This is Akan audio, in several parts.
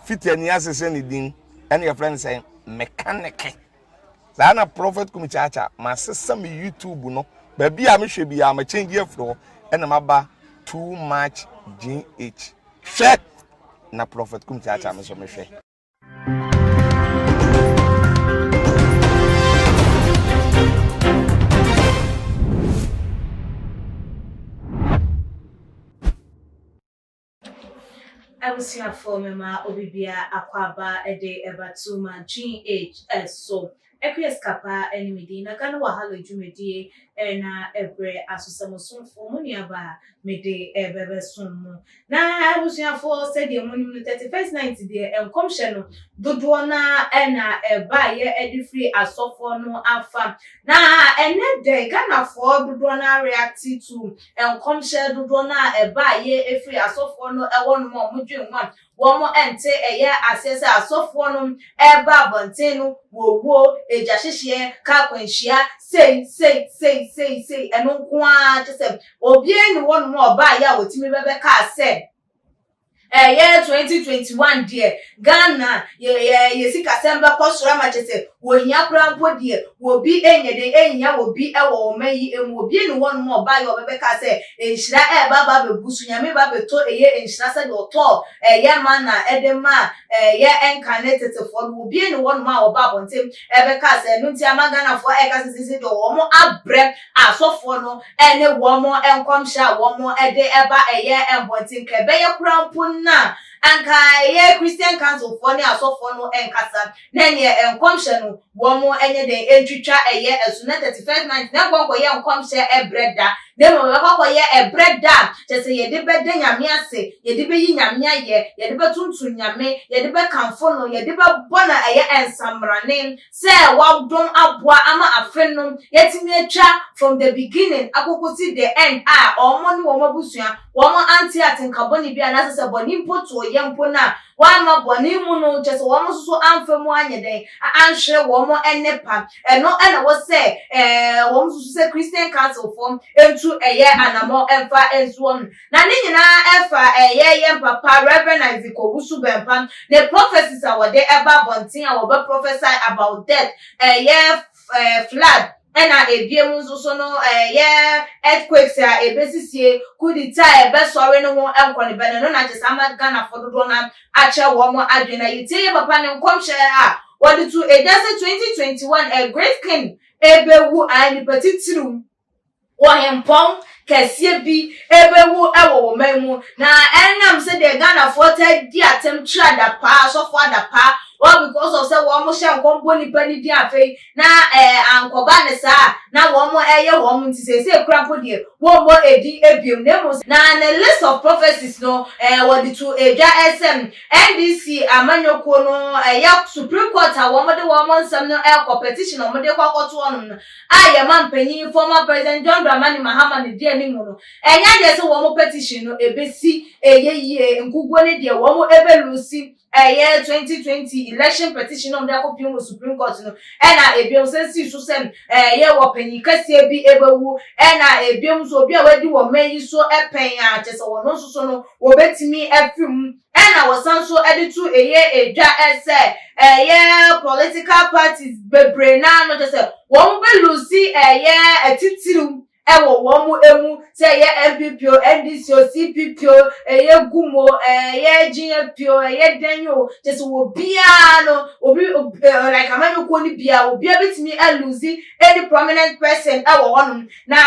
Fitani asesa ne din ɛna yɛfrɛ no sɛ mekaneke. Saa na Prophet Kumi Kyaakyaa masesa me YouTube no baabi a mehwɛ biara ma change afiri hɔ ɛna maba too much GH. Hwɛ na Prophet Kumi Kyaakyaa me nso mehwɛ. Abusuafoɔ mema obibia akwaaba de ɛba Tuma GH so. Akua Sikapa ne me din na Ghana Wahala dwumadie na ɛbrɛ aso sɛ mo somfoɔ mo nuabaa mede ɛbɛbɛsom mo. Na abusuafoɔ sɛdeɛ monim no 31st night deɛ nkɔmhyɛ no dodoɔ no ara na ɛbaeɛ de firi asɔfoɔ no afa. Na ɛnɛ dɛ Ghanafoɔ dodoɔ no ara react to Nkɔmhyɛ dodoɔ no a ɛbaeɛ firi asɔfoɔ no hɔ nom a wɔdwen ho a wɔn nte ɛyɛ aseɛ sɛ asɔfoɔ no reba abɔnten no wɔwuo, egya hyehyeɛ, kaa akwanhyia, sei sei sei sei sei ɛno nko ara kyɛ sɛ obiara nni hɔ nom a ɔbaeɛ a ɔtumi bɛbɛkaa sɛ Ɛyɛ 2021 deɛ Ghana yɛ yɛ yɛ sikasɛm bɛkɔ soro ama kyɛ sɛ wɔhia koraa mpo deɛ wɔbi nyɛ den nhia wɔbi wɔ ɔman yi mu obi nni hɔ nom a ɔbaeɛ ɔbɛbɛka sɛ nhyira ɛɛba aba abɛbu so Nyame ba bɛtɔ ɛyɛ nhyira sɛdeɛ ɔtɔɔ ɛyɛ mana ɛde maa ɛyɛ nkane tetefoɔ no obi nni hɔ nom a ɔba abɔntem ɛbɛka sɛ ɛno nti ama Ghanafoɔ ɛɛka sɛ seesei deɛ wɔn abrɛ asɔfoɔ no ne wɔn nkɔmhyɛ a wɔde ba ɛyɛ mbɔnten, nka ɛbɛyɛ koraa mpo no a, anka ɛyɛ Christian Council foɔ ne asɔfoɔ no nkasa, na ɛneɛ nkɔmhyɛ no wɔn nyɛ dɛn ntwitwa ɛyɛ ɛso, na 31st night na nkɔ nkɔyɛ nkɔmhyɛ ɛbrɛ da, na mmom ɛbɛkɔ akɔyɛ ɛbrɛ da a kyerɛ sɛ yɛde bɛda Nyame ase, yɛde bɛyi Nyame ayɛ, yɛde bɛtontom Nyame, yɛde bɛkamfo no, yɛde bɛbɔ no ɛyɛ nsamrane. Sɛ w'adom aboa ama afe no yɛatumi atwa from the beginning akokosi the end a wɔn ne wɔn abusua wɔn ante atenka bɔne bi anaasɛ sɛ bɔne mpo too yɛn mpo no a wɔamma bɔne mu no kyerɛ sɛ wɔn nso so amfa mu anyɛ dɛn anhwere wɔn nnepa. Ɛno na ɛwɔ sɛ wɔn nso so sɛ Christian Council foɔ ntu ɛyɛ anamɔ mfa nsi wɔn. Na ne nyinaa ɛfa ɛyɛ yɛn papa Rev Isaac Owusu Bɛmpa ne prophecies a wɔde ɛba abɔnten a wɔbɛ prophesy about death, ɛyɛ flood, ɛna ebiem nso so no ɛyɛ earthquakes a ebesisie, coup d'etat a ɛbɛsɔre no ho nkɔnebɛ no, ɛno na kyɛ sɛ ama Ghanafoɔ dodoɔ no akyerɛ wɔn adwene. Na yɛtie yɛn papa ne nkɔmhyɛ a wɔde to edwa sɛ 2021 a great king ɛbɛwu, ae nipa titiriw. Ɔhempɔn kɛseɛ bi bɛwu wɔ wo man mu, na ɛnam sɛdeɛ Ghanafoɔ taa di atɛm kyerɛ adapaa, asɔfoɔ adapaa, all because of sɛ wɔn hyɛ nkɔm bɔ nipa ne din afei na ɛɛ ankɔba ne saa na wɔn ɛyɛ wɔn nti seesei kora mpo deɛ wɔmmɔ edin ebiem na mmom na ne list of prophecies no ɛɛ wɔde to edwa ɛsɛ NDC amanyɔkuo no ɛyɛ Supreme Court a wɔn de wɔn nsɛm no ɛkɔ petition a wɔn de kɔ akɔto wɔn no a yɛn mampanyin former President John Dramani Mahama na edi anim no, ɛnyɛ adeɛ sɛ wɔn petition no ɛbɛsi ɛyɛ yie, nkuguo no deɛ wɔn ɛbɛ lusi ɛyɛ 2020 election petition na wɔn de akɔpiem wɔ Supreme Court no, ɛna ebiom sɛ sii so sɛ ɛyɛ wɔ panyin kɛseɛ bi ɛbɛwu, ɛna ebiom nso obi a wadi wɔ man yi so pɛn a kyɛ sɛ wɔn nso so no wɔbɛtumi afiri mu. Ɛna wɔsan nso de to ɛyɛ dwa sɛ ɛyɛ political parties bebree naa no kyɛ sɛ wɔn bɛ lusi ɛyɛ atitiriw ɛwɔ wɔn mu sɛ ɛyɛ NPP o, NDC o, CPP o, ɛyɛ GUM o, ɛyɛ GFP o, ɛyɛ dɛn o, kyɛ sɛ obiara no obi like amanyɔkuo no biara obiara bɛtumi alusi any prominent person ɛwɔ hɔnom. Na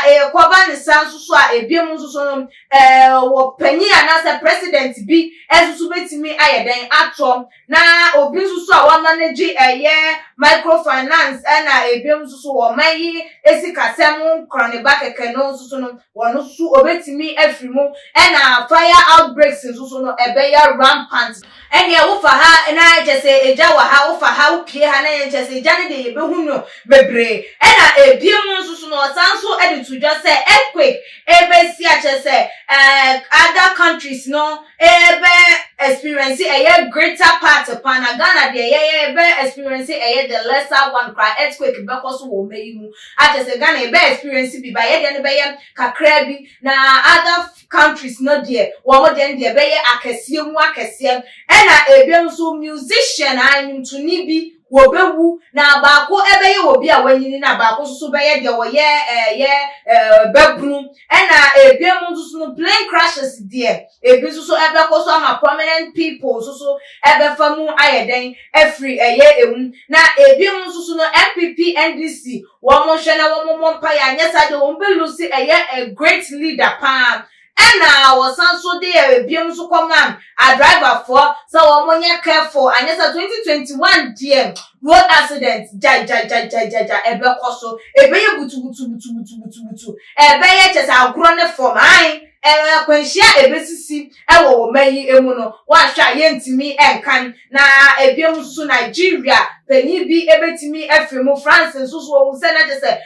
ɛkɔba ne saa nso so a ebinom nso so no wɔ panyin anaasɛ president bi nso so betumi ayɛ dɛn atɔ na obi nso so a wamanage ɛyɛ microfinance ɛna ebinom nso so wɔ ɔman yi esikasɛm nkoraneba kɛkɛ no nso so no wɔn nso so obetumi afiri mu ɛna fire outbreaks nso so no ɛbɛyɛ rampant. Ɛneɛ wofa ha na kyɛ sɛ egya wɔ ha, wofa ha wopie ha na kyɛ sɛ egya no deɛ yɛbɛhu no bebree. Ɛna ebiem nso so no ɔsan nso de to dwa sɛ earthquake ɛbɛsi a kyerɛ sɛ ɛɛ other countries no ɛbɛ experience ɛyɛ greater part paa na Ghana deɛ yɛyɛ ɛbɛ experience ɛyɛ the lesser one koraa earthquake bɛkɔ so wɔ ɔma yi mu akyerɛ sɛ Ghana yɛbɛ experience experience bi ba yɛ deɛ no bɛyɛ kakra bi, na other countries no deɛ, wɔn deɛ no deɛ bɛyɛ akɛseɛ mu akɛseɛ. Ɛna ebi nso, musician a nnwomtoni bi wɔbɛwu, na baako ɛbɛyɛ wɔ bi a wanyini, na baako nso so bɛyɛ deɛ wɔyɛ ɛyɛ bɛbunu. Ɛna ebi mu nso so no, plane crashes deɛ, ebi nso so ɛbɛkɔ so ama prominent people nso so ɛbɛfa mu ayɛ dɛn ɛfiri ɛyɛ emu. Na ebi mu nso so no, NPP, NDC, wɔn hwɛ na wɔn mmɔ mpaeɛ, anyɛ saa deɛ, wɔn bɛ lose ɛyɛ a great leader paa. Ɛna wɔsan so de ebiem nso kɔma adriverfoɔ sɛ wɔn nyɛ careful, anyɛ sɛ 2021 deɛ, road accident gyagyagyagyagya ɛbɛkɔ so, ɛbɛyɛ butubutubutubutubutu, ɛbɛyɛ kyɛ sɛ agorɔ ne fam ayi akwanhyia a ebesisi ɛwɔ wɔn man yi mu no, wɔahwɛ a yɛntumi ɛnkan. Na ebiem nso, Nigeria panyin bi ebetumi afiri mu. France nso so, wɔn sɛ n'agye sɛ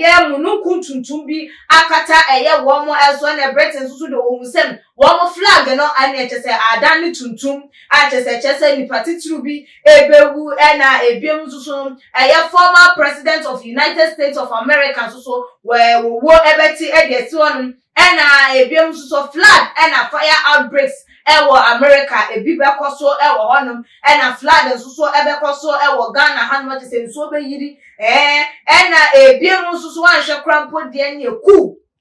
yɛ mununkum tuntum bi akata ɛyɛ wɔn ɛso. Ɛna Britain nso so de, wɔn sɛ wɔn flag no ɛna ɛkyɛ sɛ adan ne tuntum a kyɛ sɛ nipa titiriw bi ebewu. Ɛna ebiem nso so, ɛyɛ former president of United States of America nso so wɔ wɔwɔ ɛbɛti ɛde esi hɔnom. Ɛna ebiem nso so, flood ɛna fire outbreaks ɛwɔ America, ebi bɛkɔ so ɛwɔ hɔnom. Ɛna flood nso so ɛbɛkɔ so ɛwɔ Ghana hanom, ɛkyɛ sɛ nsuo bɛyiri. Ɛna ebiem nso so, wanhwɛ kora mpo deɛ, ne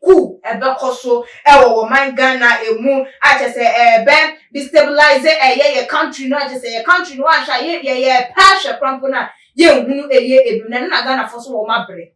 coup ɛbɛkɔ so ɛwɔ wɔn man Ghana emu, akyɛ sɛ ɛbɛ destabilize ɛyɛ yɛ country no, akyɛ sɛ yɛ country no, wanhwɛ a yɛ yɛ yɛ pɛ ahwɛ kora mpo na yɛnhunu ɛyɛ ebi. Na ɛno na Ghana fo so wɔn abere,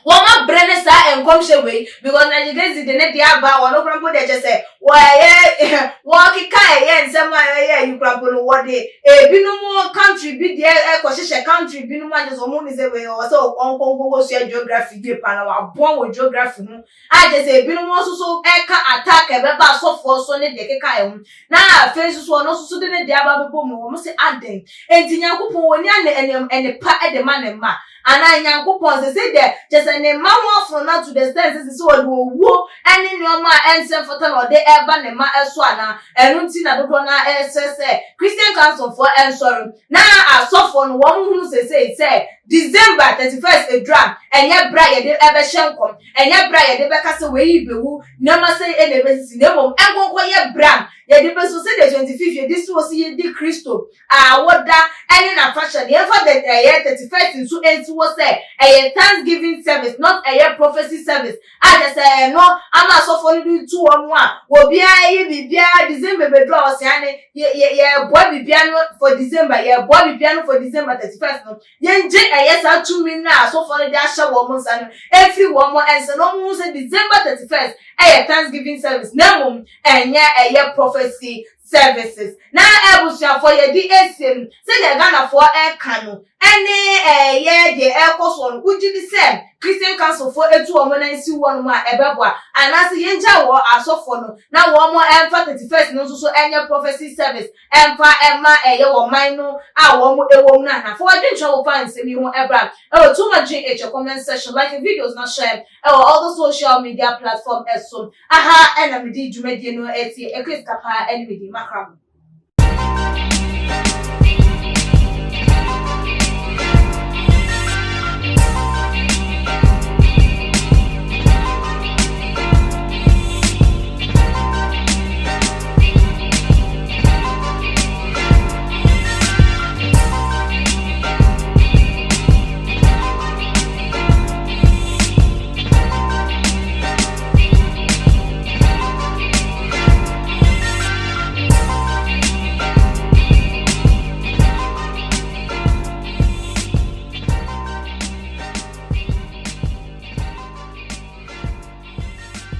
wɔn abrɛ ne saa nkɔmhyɛ wei, because Nigerian de ne deɛ aba wɔn kora mpo deɛ, kyɛ sɛ wɔyɛ wɔkeka ɛyɛ nsɛm a ɛyɛ ayi kora mpo no, wɔde ebinom country bi deɛ ɛkɔhyehyɛ country binom, akyɛ sɛ wɔn ni sɛ wɔ sɛ ɔnkɔnkɔnkɔ sua geography yie pa na waboa wɔ geography ho, akyɛ sɛ ebinom nso so ɛka attack ɛbɛba asɔfoɔ so ne deɛ keka ɛho. Na afei nso so, ɔno nso so de ne deɛ aba abɛbɔ mu. Wɔn sɛ adan enti Nyankopɔn wɔn ni ane ɛne ɛne pa ɛde ma ne mma anaa Nyankopɔn sɛ deɛ kyɛ sɛ ne mma ho afono na to the extent sɛ wɔde owuo ɛne nneɛma a ɛnsɛ mfata na ɔde ɛba ne mma ɛso anaa. Ɛno nti na dodoɔ na ɛsɛ sɛ Christian Council foɔ ɛnsɔre na asɔfoɔ no wɔn hunu sɛsɛ sɛ December 31st edura, ɛnyɛ bra yɛde ɛbɛhyɛ nkɔm, ɛnyɛ bra yɛde bɛka sɛ wɔyi bɛwu, nneɛma sɛ ɛna ɛbɛsisi, na mmom ɛnkɔnkɔ yɛ bra yɛde bɛso sɛdeɛ 25th yɛde si wɔ so yɛdi Kristo a wɔda ɛne n'afahyɛ no, yɛmfa de ɛyɛ 31st nso nsi wɔ sɛ ɛyɛ thanksgiving service, not ɛyɛ prophecy service, a kyɛ sɛ ɛno ama asɔfoɔ no de tu wɔn a obiara yɛ biribiara. December bɛduru a, ɔsea ne yɛ yɛ yɛboa biribiara no for December, yɛboa biribiara no for December 31st no. Yɛngye ɛyɛ saa tumi no a asɔfoɔ no de ahyɛ wɔn nsa no efiri wɔn nsa na wɔn ho sɛ December 31st ɛyɛ thanksgiving service, na mmom ɛnyɛ ɛyɛ prophecy services. Na abusuafoɔ, yɛde esie mu sɛdeɛ Ghanafoɔ ɛka no ɛne ɛyɛ deɛ ɛrekɔ soɔ no, wogye di sɛ Christian Council foɔ etu wɔn nan si wɔn mu a ɛbɛboa, anaasɛ yɛngya wɔ asɔfoɔ no na wɔn ɛmfa 31st no nso so ɛnyɛ prophecy service ɛmfa ɛma ɛyɛ wɔn man no a wɔn ɛwɔ mu no? Anafo adwentwerɛ wɔ fa nsɛm yi ho ɛbra ɛwɔ Too Much GH comment section. Like videos na share ɛwɔ all the social media platform. Ɛso aha ɛna mede dwumadie no ɛtie. Ekris Kapa ɛne mede makra mo.